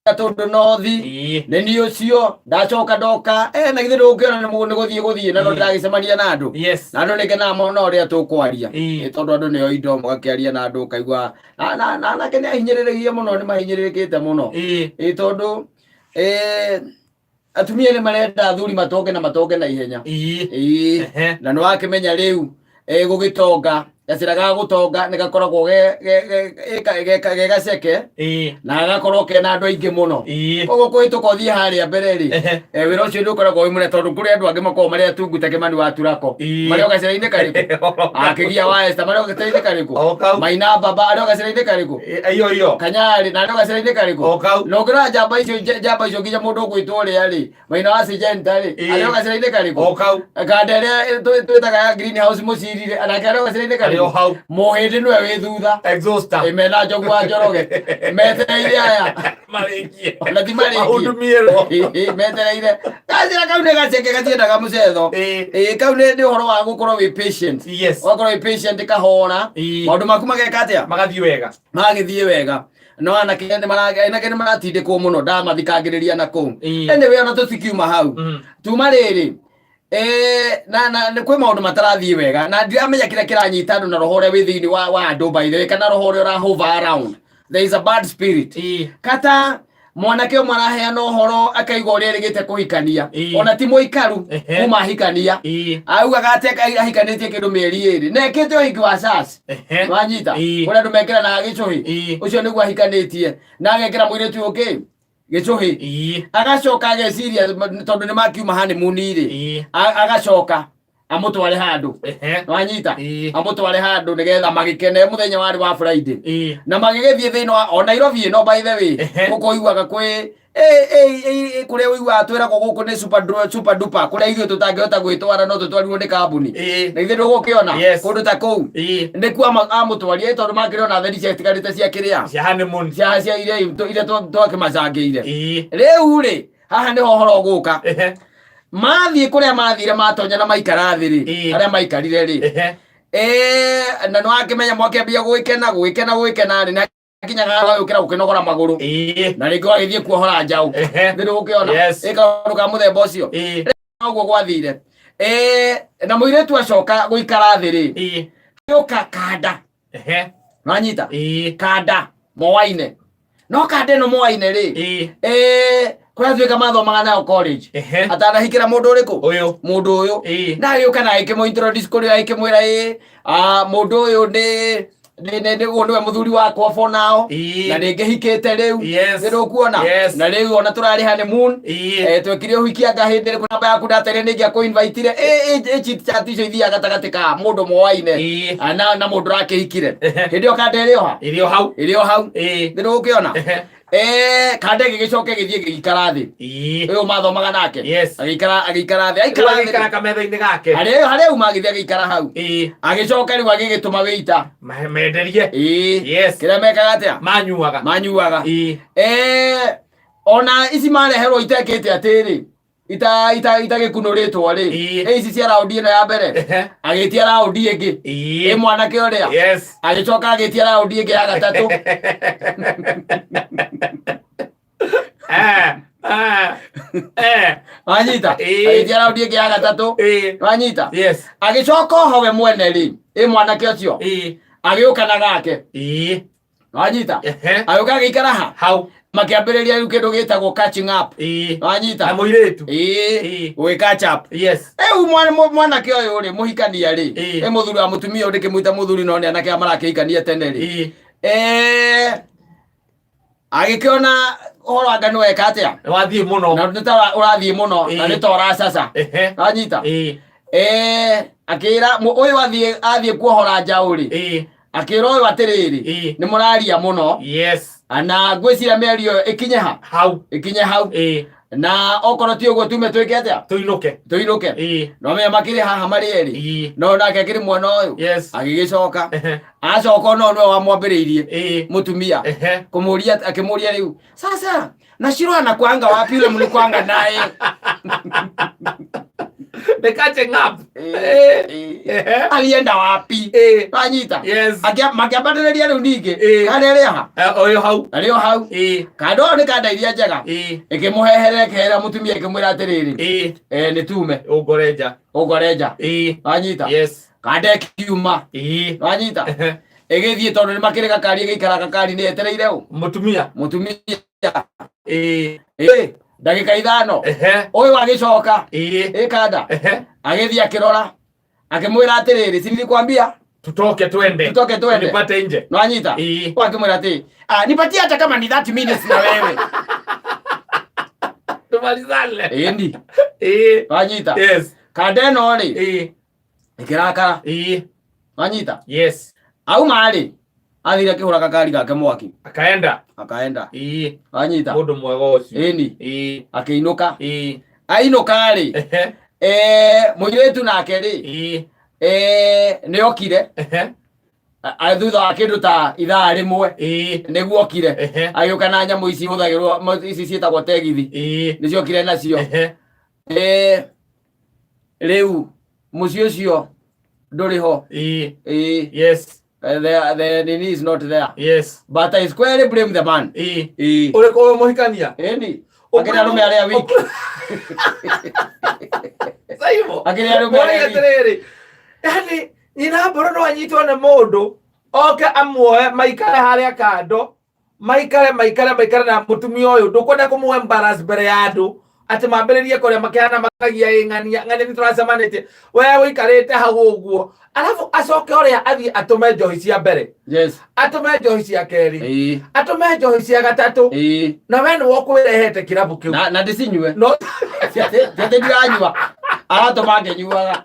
Gatũndũ North. Nĩ niĩ ũcio ndacoka ndoka na githĩ ndũgũkĩona nĩ nĩ gũthiĩ gũthiĩ na no ndĩragĩcemania na andũ na andũ nĩ ngenaga mũno na ũrĩa tũkwaria. Tondũ andũ nĩo indo mũgakĩaria na andũ ũkaigua na anake nĩ ahinyĩrĩrĩgie mũno, nĩ mahinyĩrĩrĩkĩte mũno. Tondũ atumia nĩ marenda athuri matonge na matonge na ihenya. Na nĩ wakĩmenya rĩu gũgĩtonga, gacĩra ga gũtonga nĩ gakoragwo ge gaceke na gagakorwo kena andũ aingĩ mũno. Koguo kũhĩtũka ũthiĩ harĩa mbere rĩ, wĩra ũcio nĩ ũkoragwo wĩ mũnene tondũ kũrĩ andũ angĩ makoragwo marĩ atungu ta Kĩmani wa Turako. Marĩ o gacĩra-inĩ karĩkũ? Akĩgia wa Esther marĩ o gacĩra-inĩ karĩkũ? O kau. Maina Baba arĩ o gacĩra-inĩ karĩkũ? Iyo iyo. Kanyarĩ na arĩ o gacĩra-inĩ karĩkũ? O kau. Na ũngĩrora njamba icio, njamba icio nginya mũndũ ũgwĩtwo ũrĩa rĩ, Maina wa Syngenta rĩ, arĩ o gacĩra-inĩ karĩkũ? O kau. Kanda ĩrĩa twĩtaga ya green house mũciri rĩ, anake arĩ o gacĩra-inĩ Arĩ o karĩkũ? hau. Mũhĩndĩ nĩwe wĩ thutha. Exhauster. Mena Njogu wa Njoroge metereire aya. Marĩkie. Ona ti marĩkie. Mahudumiĩrwo. Metereire gacĩra kau nĩ gaceke gatiendaga mũcetho. Kau nĩ ũhoro wa gũkorwo wĩ patient. Ũgakorwo wĩ patient kahora. Maũndũ maku mageka atĩa? Magathiĩ wega. Magĩthiĩ wega. No anake nĩ anake nĩ maratindĩkwo mũno, ndamathikangĩrĩria na kũu. Anyway, ona tũtikiuma hau. Tuma rĩrĩ, na nĩ kwĩ maũndũ matarathiĩ wega na ndiramenya kĩrĩa kĩranyita andũ na roho ũrĩa wĩ thĩinĩ wa andũ, by the way, kana roho ũrĩa ũrahover around. There is a bad spirit. Kata mwanake ũmwe araheana ũhoro akaiga ũrĩa erĩgĩte kũhikania. Ona ti mũikaru kuma ahikania. Augaga atĩ ahikanĩtie kĩndũ mĩeri 2 na ekĩte ũhiki wa church. Wanyita? Kũrĩa andũ mekĩranaga gĩcũhĩ. Ũcio nĩguo ahikanĩtie na agekĩra mũirĩtu ũngĩ gĩcũhĩ. Agacoka ageciria tondũ nĩ makiuma honeymoon rĩ, agacoka amũtware handũ. Wanyita? Amũtware handũ nĩgetha magĩkene mũthenya warĩ wa Friday. Na magĩgĩthiĩ thĩinĩ wa o Nairobi ĩno, by the way. Gũkũ ũiguaga kwĩ kũrĩa ũiguaga twĩragwo gũkũ nĩ super, super duper, kũrĩa ithuĩ tũtangĩhota gwĩtwara no tũtwarirwo nĩ kambuni. Na ithuĩ ndũgũkĩona kũndũ ta kũu nĩkuo amũtwarire tondũ makĩrĩ ona theri ciatigarĩte cia kĩrĩa Cia honeymoon. cia iria twakĩmacangĩire. Rĩu rĩ, haha nĩho ũhoro ũgũka. Mathiĩ kũrĩa mathire, matonya na maikara thĩ rĩ, arĩa maikarire rĩ, na nĩ wakĩmenya mwakĩambia gwĩkena gwĩkena gwĩkena rĩ, na kinyaga gũkĩra gũkĩnogora magũrũ na rĩngĩ wagĩthiĩ kuohora njaũ. Nĩ ndũgũkĩona? Yes. Ĩ kaũndũ ka mũthemba ũcio. Noguo gwathire. Na mũirĩtu acoka gũikara thĩ rĩ, gĩũka kanda. Nwanyita? Kanda moaine, no kanda ĩno moaine rĩ, kũratuĩka mathomaga nayo college atanahikĩra mũndũ ũrĩkũ? Ũyũ. Mũndũ ũyũ. Na agĩũka na agĩkĩmũ introduce kũrĩ, agĩkĩmwĩra mũndũ ũyũ nĩ ũyũ nĩwe mũthuri wakwa for now na nĩngĩhikĩte rĩu. Nĩ ndũkuona? Yes. Na rĩu ona tũrarĩ honeymoon. Twekire ũhiki anga hĩndĩ ĩrĩkũ? Namba yaku ndatere nĩ ingĩakũ-invitire. Chit chat icio ithiaga gatagatĩ ka mũndũ moaine na mũndũ ũrakĩhikire. Hĩndĩ ĩyo kanda ĩrĩ o ha? Ĩrĩ o hau. Ĩrĩ o hau. Nĩ ndũgũkĩona? Kanda ĩgĩgĩcoka ĩgĩthiĩ ĩgĩikara thĩ. Ũyũ mathomaga nake. Agĩikara thĩ, aikara Rĩu agĩikara thĩ kametha-inĩ gake. Harĩa auma agĩthiĩ agĩikara hau. Agĩcoka rĩu agĩgĩtũma wĩita. Menderie. Kĩrĩa mekaga atĩa? Manyuaga. Manyuaga. Ona ici mareherwo itekĩte atĩrĩ, itagĩkunũrĩtwo rĩ, ici cia raundi ĩno ya mbere, agĩtia raundi ĩngĩ. Ĩ mwanake ũrĩa agĩcoka agĩtia raundi ĩngĩ ya gatatũ. Wanyita? Agĩtia raundi ĩngĩ ya gatatũ. Wanyita? Yes. Agĩcoka oho we mwene rĩ, ĩ mwanake ũcio agĩũka na gake. Wanyita? Agĩũka agĩikara ha Hau. Makĩambĩrĩria rĩu kĩndũ gĩtagwo catching up. Wanyita? Na mũirĩtu. Gwĩ catch up. Rĩu mwanake ũyũ rĩ, mũhikania rĩ, ĩ mũthuri wa mũtumia ũyũ, ndĩkĩmwĩta mũthuri no nĩ anake aya marakĩhikania tene rĩ, agĩkĩona ũhoro anga nĩ weka atĩa? Nĩ wathiĩ mũno. Na nĩ ta ũrathiĩ mũno na nĩ ta ũracaca. Wanyita? Akĩra ũyũ athiĩ kuohora njaũ rĩ, akĩra ũyũ atĩrĩrĩ, nĩ mũraria mũno na ngwĩciria mĩario ĩyo ĩkinye ha? Hau. Ĩkinye hau. Na okorwo ti ũguo tume twĩke atĩa? Tũinũke. Tũinũke. No menya makĩrĩ haha marĩ erĩ. No nake akĩrĩ mwena ũyũ. Agĩgĩcoka acoka no nĩwe wamwambĩrĩirie mũtumia kũmũria, akĩmũria rĩu sasa na Shiro anakuanga wapi yule mlikuanga naye? Nĩ catching up. Eh, eh. Ehe. Alienda wapi? Eh. Wanyita. Yes. Makĩambanĩrĩria rĩu ningĩ. Eh. Kanda ĩrĩ ha? Eh, ũyũ hau. Arĩ o hau. Eh. Kanda ũyũ nĩ kanda iria njega. Eh. Ĩkĩmũheherera ĩkĩherera mũtumia ĩkĩmwĩra atĩrĩrĩ. Eh. Eh, nĩ tume. Ũngore nja. Ũngore nja. Eh. Wanyita. Yes. Kanda ĩkiuma. Eh. Wanyita. Ehe. Ĩgĩthiĩ tondũ nĩ makĩrĩ gakari ĩgĩikara gakari nĩ yetereire ũ. Mũtumia. Mũtumia. Eh. Eh, ndagĩka ithano. Ehe. Ũyũ agĩcoka. Eh. Ĩkanda. Ehe. Agĩthiĩ akĩrora. Akĩmwĩra atĩrĩrĩ, si nilikwambia Tutoke twende. tutoke twende. Nipate nje. Nwanyita. Eh. Akĩmwĩra atĩ, ah, nipatie hata kama ni 30 minutes na wewe. Tumalizane. Ĩni. Eh. Nwanyita. Yes. Kanda ĩno rĩ, Eh. ĩkĩrakara. Eh. Nwanyita. Yes. Auma rĩ, athire akĩhũra gakari gake mwaki. Akaenda. Akaenda. Eh. Nwanyita. Mũndũ mwega ũcio. Ĩni. Eh. Akĩinũka. Eh. Ainũka rĩ, Ehe. eh, mũirĩtu nake rĩ, Eh. eh, nĩ okire. Ehe. Thutha wa kĩndũ ta ithaa rĩmwe Eh. nĩguo okire. Ehe. Agĩũka na nyamũ ici ihũthagĩrwo ici ciĩtagwo tegithi. Eh. Nĩciokire nacio. Ehe. Eh, rĩu mũciĩ ũcio ndũrĩ ho. Eh. Eh, Yes. the nini is not there. Yes. But I squarely blame the man. Eh. Eh. Ũrĩkũ ũyũ mũhikania? Ĩni. Akĩrĩ arũme arĩa weak. Saibo. Akĩrĩ arũme Mwone arĩa weak. atĩrĩrĩ. Yaani nyina mbũrũ no anyitwo nĩ mũndũ oke amuoe maikare harĩa kando maikare maikare maikare na mũtumia ũyũ ndũkwenda kũmũ embarrass mbere ya andũ atĩ mambĩrĩrie kũrĩa makĩhana makagia ĩ ng'ania ng'ania nĩ tũracemanĩtie we ũikarĩte hau ũguo alafu acoke ũrĩa athiĩ atũme njohi cia mbere Yes. atũme njohi cia kerĩ Ĩĩ. atũme njohi cia gatatũ Ĩĩ. na we nĩwe ũkwĩrehete kĩrabu kĩu Na na ndĩcinyue. no Ti atĩ ndiranyua. Aratũma ngĩnyuaga.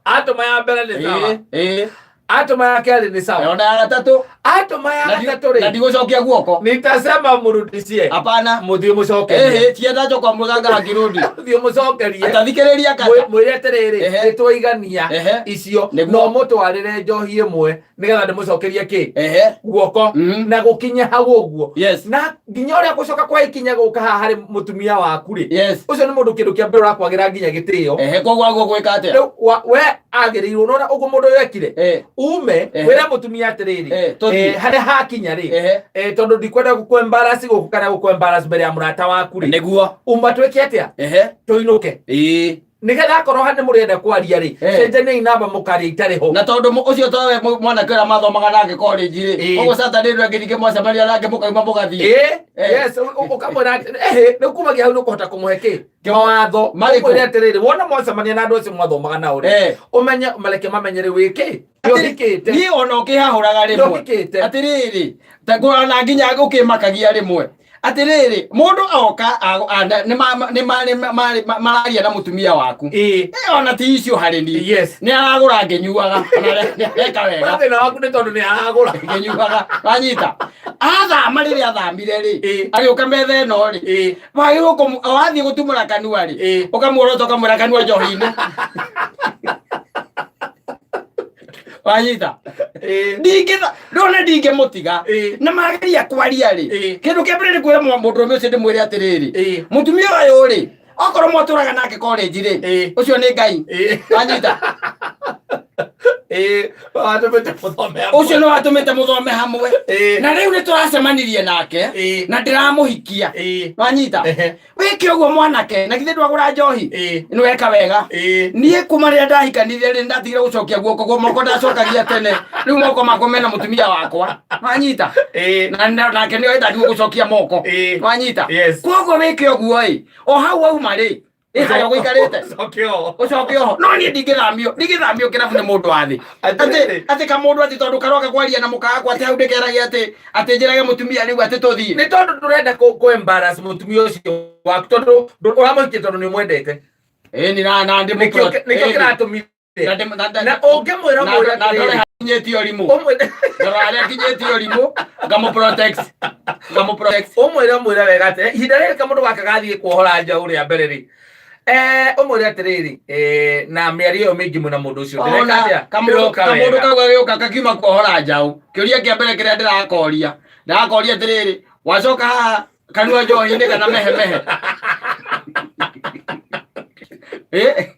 atũma ya mbere nĩ sawa Ĩĩ. Ĩĩ. atũma ya kerĩ nĩ sawa Ona ya gatatũ. atũma ya Na gatatũ rĩ ndigũcokia guoko. nitasema murudishie Hapana. muthie mucokerie Ĩhĩ, tienda kwa mũganga hakirudi. muthie mucokerie Atathikĩrĩria kata. mwĩre atĩrĩrĩ Ehe. nĩ twaigania Ehe. icio Nĩguo. no mũtwarĩre njohi ĩmwe nĩgetha ndĩmũcokerie kĩ Ehe. guoko Mhm. na gũkinye hau ũguo Yes. na nginya ũrĩa gũcoka kwa ikinya gũka haha harĩ mũtumia waku rĩ Yes. ũcio nĩ mũndũ kĩndũ kĩa mbere ũrakwagĩra nginya gĩtĩo Ehe, koguo aguo gwĩka atĩa? rĩu we agĩrĩirwo nona ũguo mũndũ ũyũ ekire Eh. ume Ehe. wĩre mũtumia atĩrĩrĩ Eh, tũthiĩ. harĩa hakinya rĩ Ehe. tondũ ndikwenda gũkũ-embarrass gũkũ kana gũkũ-embarrass mbere ya mũrata waku rĩ Nĩguo. uma twĩke atĩa Ehe. tũinũke Ĩĩ. nĩgetha akorwo ha nĩ mũrenda kwaria rĩ Eh. cenjaniai namba mũkaria itarĩ ho Na tondũ ũcio towe mwanake ũrĩa mathomaga nake college rĩ. Ĩĩ. Koguo Saturday ĩno ĩngĩ ningĩ mwacemania nake mũkauma mũgathiĩ. Ĩĩ, Eh. yes ũkamwĩra atĩ ehe rĩu kumagia hau nĩ ũkũhota kũmũhe kĩ mawatho Marĩkũ? ũmwĩre atĩrĩrĩ wona mwacemania na andũ acio mwathomaga nao rĩ Eh. ũmenye mareke mamenye rĩ wĩkĩ nĩũhikĩte Niĩ ona ũkĩhahũraga rĩmwe. Nĩũhikĩte. Atĩrĩrĩ, ta ona nginya ũkĩmakagia rĩmwe. Atĩrĩrĩ, mũndũ oka nĩ mararia na mũtumia waku. Ĩĩ. Ona ti icio harĩ niĩ. Yes. Nĩ aragũra ngĩnyuaga. Ona nĩ areka wega. thĩna waku nĩ tondũ nĩ aragũra Ngĩnyuaga. Wanyita. Athama rĩrĩa athamire rĩ, Ĩĩ. agĩũka metha ĩno rĩ, Ĩĩ. wagĩrĩirwo wathiĩ gũtumũra kanua rĩ, Ĩĩ. ũkamuorota ũkamwĩra kanua njohi-inĩ. Wanyita. Ĩĩ. Ndingĩtha ndona ndingĩmũtiga Ĩĩ. na mageria kwaria rĩ Ĩĩ. kĩndũ kĩa mbere nĩ kwĩra mũndũrũme ũcio ndĩmwĩre atĩrĩrĩ Ĩĩ. mũtumia ũyũ rĩ okorwo mwatũraga nake college rĩ Ĩĩ. ũcio nĩ Ngai Ĩĩ. wanyita Ĩĩ, watũmĩte mũthome hamwe. ũcio nĩ watũmĩte mũthome hamwe Ĩĩ. na rĩu nĩ tũracemanirie nake Ĩĩ. na ndĩramũhikia Ĩĩ. wanyita Ehe. wĩke ũguo mwanake na githĩ ndwagũra njohi Ĩĩ. nĩ weka wega Ĩĩ. niĩ kuma rĩrĩa ndahikanirie rĩ ndatigire gũcokia guoko guo moko ndacokagia tene rĩu moko makwa mena mũtumia wakwa wanyita Ĩĩ. na nake nĩoĩ ndandigwo gũcokia moko Ĩĩ. wanyita Yes. koguo wĩke ũguo ĩ o hau wauma rĩ ĩ harĩa ũgũikarĩte Ũcoke o. ũcoke oho no niĩ ndingĩthamio ndingĩthamio kĩrabu nĩ mũndũ wa thĩ Atĩrĩrĩ. atĩ atĩ kamũndũ atĩ tondũ karoka kwaria na mũkakwa atĩ hau ndĩkerage atĩ atĩ njĩrage mũtumia rĩu atĩ tũthiĩ nĩ tondũ ndũrenda kũ embarrass mũtumia ũcio waku tondũ ũramũhikia tondũ nĩ ũmwendete ĩni na ndĩ nĩkĩo nĩkĩo kĩratũmire na ũngĩmwĩra ũmwĩre na ndore atĩrĩrĩ hakinyĩtie ũrimũ ũmwĩre ndora harĩa akinyĩtie ũrimũ ngamũ protect ngamũ protect ũmwĩre ũmwĩre wega atĩ ihinda rĩrĩ kamũndũ gaka gathiĩ kuohora njaũ rĩa mbere rĩ ũmwĩre atĩrĩrĩ na mĩario ĩyo mĩingĩ mwĩna mũndũ ũcio ndĩreka Ona atĩa kamũndũ Ndĩroka kamũndũ wega. kau gagĩũka kakiuma kuohora njaũ kĩũria kĩa mbere kĩrĩa ndĩrakoria ndĩrakoria atĩrĩrĩ wacoka haha kanua njohi-inĩ kana mehemehe. Eh?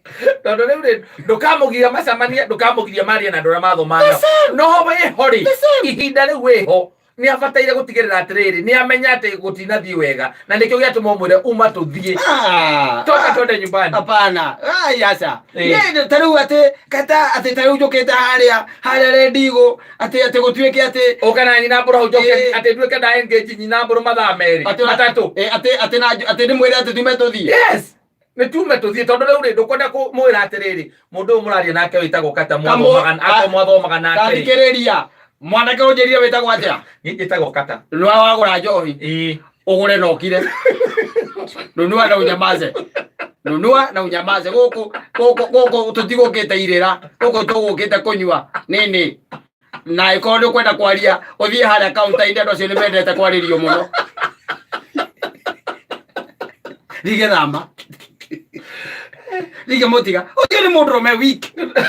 Tondũ rĩu rĩ, ndũkamũgiria macemanie, ndũkamũgiria marie na andũ arĩa mathomaga nao. No wĩho rĩ, ihinda rĩu wĩho, nĩ abataire gũtigĩrĩra atĩrĩrĩ, nĩ amenya atĩ gũtinathiĩ wega, na nĩkĩo gĩatũma ũmwĩre uma tũthiĩ. Ah, Toka ah. twende nyumbani. Hapana. Ai aca. Eh. Nĩ ta rĩu atĩ kata atĩ ta rĩu njũkĩte harĩa harĩa rendigo atĩ atĩ gũtuĩke atĩ Ũka na nyina mbũrũ hau njoke Eh. atĩ nduĩke nda engage nyina mbũrũ mathaa merĩ atĩ matatũ. Eh, atĩ atĩ na atĩ ndĩmwĩre atĩ tume tũthiĩ. Yes. Nĩ tume tũthiĩ tondũ rĩu rĩ ndũkwenda kũmwĩra atĩrĩrĩ mũndũ ũyũ mũraria nake wĩtagwo kata Kamũ- mwathomaga akorwo mwathomaga nake rĩ. Tathikĩrĩria. Mwanake ũnjĩrire wĩtagwo atĩa? Niĩ njĩtagwo kata. Nĩwe wagũra njohi. Ĩĩ. Ũgũre na ũkire. Nunua na unyamaze. Nunua na unyamaze. Gũkũ gũkũ gũkũ tũtigũkĩte irĩra. Gũkũ tũgũkĩte kũnyua. Nini. Na ĩkorwo nĩ ũkwenda kwaria ũthiĩ harĩa kaunta-inĩ andũ acio nĩ mendete kwarĩrio mũno. Rige thama. Rige mũtiga. Ũcio nĩ mũndũrũme weak.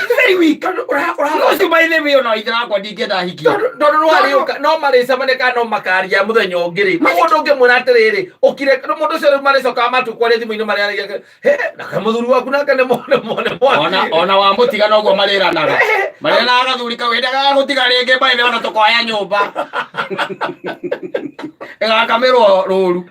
Very weak. Tondũ ũra- ũra- No ũcio by the way ona ithe wakwa ndingĩenda hikie. tondũ tondũ nĩwarĩũka no marĩcemania kana no makaria mũthenya ũngĩ rĩ mũndũ ũngĩmwĩra atĩrĩrĩ ũkire mũndũ ũcio rĩu marĩcokaga matukwaria thimũ-inĩ marĩaragia he nake mũthuri waku nake nĩ mone mone Ona ona wamũtiga noguo marĩranaga. Marĩranaga gathuri kau hĩndĩ gagũtiga rĩngĩ by the way ona tũkoya nyũmba. Ĩgakamĩrwo rũru.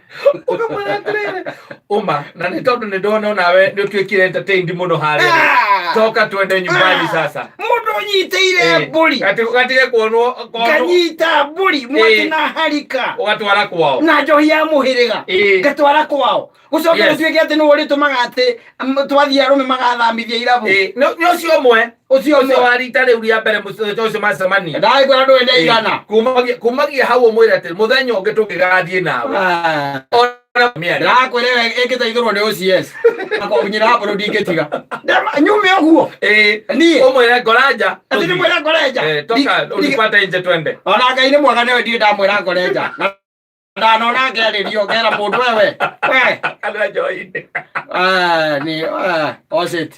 Ũkamwĩra atĩrĩrĩ uma na nĩ tondũ nĩ ndona onawe nĩ ũtuĩkire entertained mũno harĩa rĩ. Ah! Toka twende nyumbani Ah! sasa. Mũndũ ũnyitĩire mbũri. Gatige kuonwo kuonwo Nganyita mbũri mwaki na harika. Ũgatwara kwao. Na njohi ya mũhĩrĩga. Ngatwara kwao. Gũcoke gũtuĩke atĩ nĩwe ũrĩtũmaga atĩ twathiĩ arũme magathamithia irabu. Nĩ nĩ ũcio ũmwe. Ũcio ũcio ũmwe. wa rita rĩu rĩa mbere mũcio ũcio macemania. Ndakwĩra ndũĩ nĩ igana. Kumagia hau ũmwĩre atĩ mũthenya ũngĩ tũngĩgathiĩ nawe. Ah. Ona mĩario. Ndakwĩra ĩngĩteithũrwo nĩ OCS. Akonyira hapo rĩu ndingĩtiga. Nyume ũguo. Niĩ. Ũmwĩre ngoranja. Atĩ ndĩmwĩre ngorenja. Toka unipate nje twende. Ona Ngai nĩ mwega nĩwe ndirĩ ndamwĩra ngorenja. Na ndanona ngĩarĩrio ngera mũndũ wewe. We. Andũ a njohi-inĩ. Ah, ni ah, osit.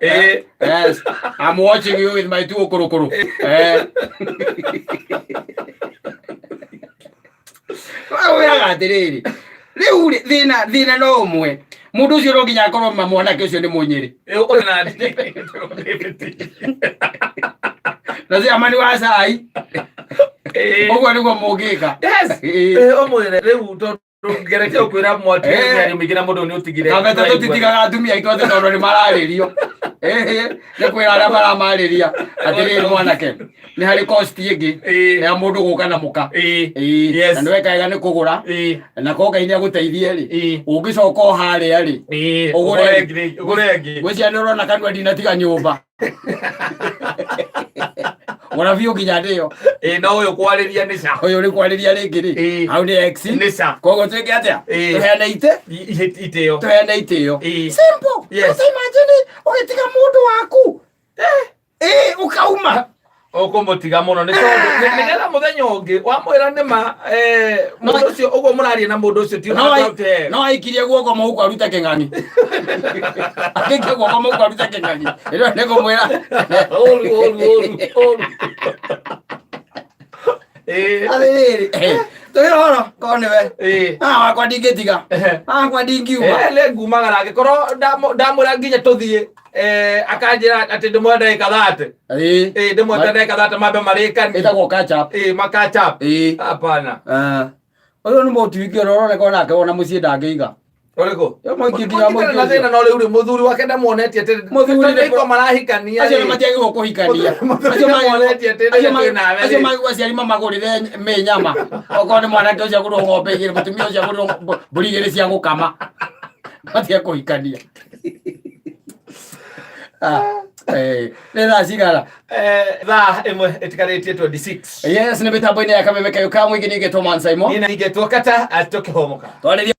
Yes. I'm watching you with my two okorokoro. Eh. Wĩraga atĩrĩrĩ, rĩu rĩ, thĩna thĩna no ũmwe. Mũndũ ũcio no nginya akorwo ma mwanake ũcio nĩ mũnyĩrĩ. Ũyũ na Na si amani wa cai. Ũguo nĩguo mũngĩka. Yes. Ũmwĩre rĩu tondũ ngeretie gũkwĩra mwatigire mĩario mĩingĩ na mũndũ nĩ ũtigire. Kabete tũtitigaga atumia aitũ atĩ tondũ nĩ mararĩrio. Nĩ kwĩra arĩa maramarĩria atĩrĩrĩ mwanake nĩ harĩ cost ĩngĩ ya mũndũ gũka na mũka. Yes. Na nĩ weka wega nĩ kũgũra na korwo Ngai nĩ agũteithie rĩ ũngĩcoka o harĩa rĩ Ũgũre ĩngĩ. Ũgũre ĩngĩ. Ngwĩciria nĩ ũrona kanua ndinatiga nyũmba. Gũra biũ nginya ndĩyo. No ũyũ kwarĩria nĩ ca. Ũyũ ũrĩ kwarĩria rĩngĩ rĩ hau nĩ ex. Nĩ ca. Koguo twĩke atĩa? Tũheane itĩ. Itĩo. Tũheane itĩo. Simple. Yes. Just imagine ũgĩtiga mũndũ waku. Ũkauma. Ũkũmũtiga mũno nĩ tondũ nĩgetha mũthenya ũngĩ wamwĩra nĩ ma mũndũ ũcio ũguo mũraria na mũndũ ũcio ti No no aikirie guoko mũhuko arute kĩng'ang'i. Aikie guoko mũhuko arute kĩng'ang'i. Ĩno nĩ kũmwĩra. Ũru ũru ũru ũru. Atĩrĩrĩ, tũrĩ ũhoro korwo nĩwe. Ah, wakwa ndingĩtiga. Wakwa ndingiuma. Nĩ ngumagara angĩkorwo ndamwĩra nginya tũthiĩ akanjĩra atĩ ndĩmwe ndagĩka 30. Ndĩmwe ndagĩka 30 mambe marĩkanie. Ĩtagwo catch up. Maka catch up. Hapana. Ah. Ũyũ nĩ mũtu ingĩ ũroneka onake ona mũciĩ ndangĩiga. Ũrĩkũ? Yo mũingĩ nginya Mũingĩ na mũingĩ. thĩna no rĩu rĩ mũthuri wake ndamuonetie atĩ Mũthuri tondũ nĩ- iko marahikania Acio rĩ. nĩ matiagĩrĩirwo kũhikania. Mũthuri Acio magĩrĩirwo- ndamuonetie atĩ acio rĩrĩa twĩ nawe acio rĩ. magĩrĩirwo aciari mamagũrĩre mĩ nyama. Okorwo nĩ mwanake ũcio agũrĩrwo ng'ombe igĩrĩ, mũtumia ũcio agũrĩrwo mbũri igĩrĩ cia gũkama. Matige kũhikania. Ah, nĩ thaa cigana? Thaa ĩmwe ĩtigarĩtie 26. Yes, nĩ mĩtambo-inĩ ya kameme kayũ ka mũingĩ ningĩ Thomas Simon. Niĩ na ingĩtwo kata tũkĩhũmũka. Twarĩria